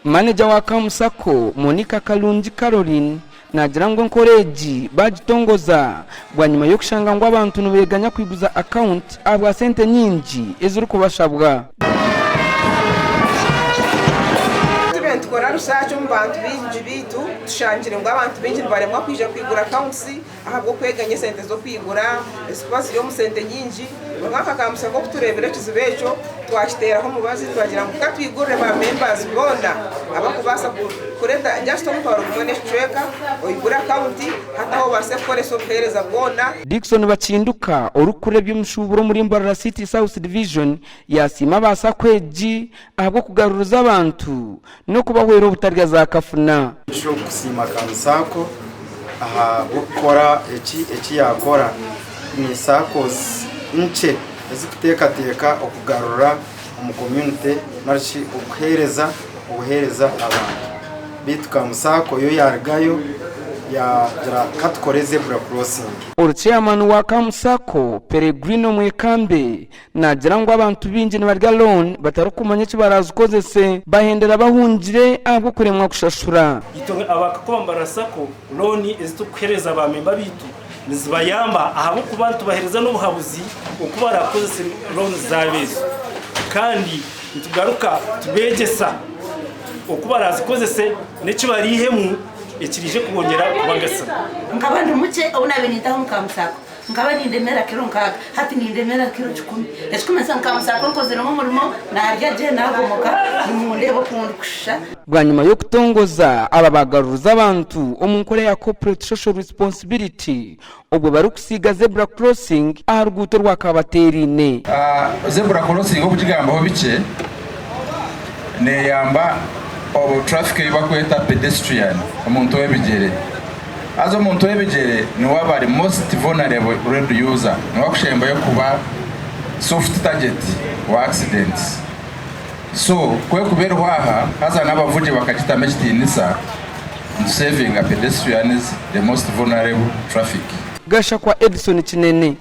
Maneja wa Kamu Sacco, Monica Kalungi Caroline naagira ngu enkora egi baagitongoza bwanyima y'okushanga ngu abantu nibeeganya kwiguza akawunti ahabwa sente nyingi ezirikubashabwa. Turiyo nitukora research omu bantu baingi beitu tushangire ngu abantu baingi nibaremwa kwija kwigura accounts ahabw'okweganya esente z'okwigura ezirikuba ziri omu sente nyingi. Kwonka aka kamugisha k'okutureebera ekizibu ekyo twakiteeraho omubazi twagira ngu ka twigurire ba members boona abarikubaasa kureeta just omutwaro gumwe n'ekicweka oigure akawunti hati aho obaase kukoresa obuheereza bwona. Dickson Bakinduka, orikukurira eby'emishuuburo omuri Mbarara City South Division yaasiima aba sacco egi ahabw'okugaruriza abantu n'okubahwera obutarya za kafuna. Eky'okusiima Kamu Sacco ahabw'okukora eki eki yaakora. Ni Saccos nkye ezikuteekateeka okugarura omu community narishi okuheereza obuheereza abantu. Beitu Kamu Sacco yo yaarugayo yaagira katukore zebra crossing. Ori Chairman wa Kamu Sacco, Peregrino Mwekambe, Naagira ngu abantu baingi nibarya loan batarikumanya eki baraazikozese, bahendera bahungire ahabw'okuremwa kushashura. Itwe aba Kakoba Mbarara Sacco, looni ezi turikuheereza ba memba baitu nizibayamba ahabw'okuba nitubaheereza n'obuhabuzi oku baraakozese looni zaabo ezo. Kandi nitugaruka tubeegyesa oku baraazikozese n'eki baraihemu ekiraije kubongyera kubagasira. Nkaba ndi mukye obu naabaire nintaha omu Kamusako. Nkaba nindemera kiro nkaaga, hati nindemera kiro kikumi. Ekikumanyisa ngu Kamusako nkoziremu omurimo, naarya gye, naagomoka, nimundeeba oku ndikushusha. Bwanyima y'okutongoza aba bagaruriza abantu omu nkora ya Corporate Social Responsibility obwo barikusiiga Zebra Crossing aha ruguuto rwa Kabateeraine. Zebra Crossing okugigambaho bikye, neyamba obu traffic ei bakweta pedestrian, omuntu w'ebigyere. Haza omuntu w'ebigyere niwe aba ari most vulnerable road user, niwe akushembayo kuba soft target wa accidents. So ku erikuba eriho aha, haza n'abavugi bakagitamu ekitiinisa, nitu savinga pedestrians, the most vulnerable traffic. Gashakwa Edson Kinene.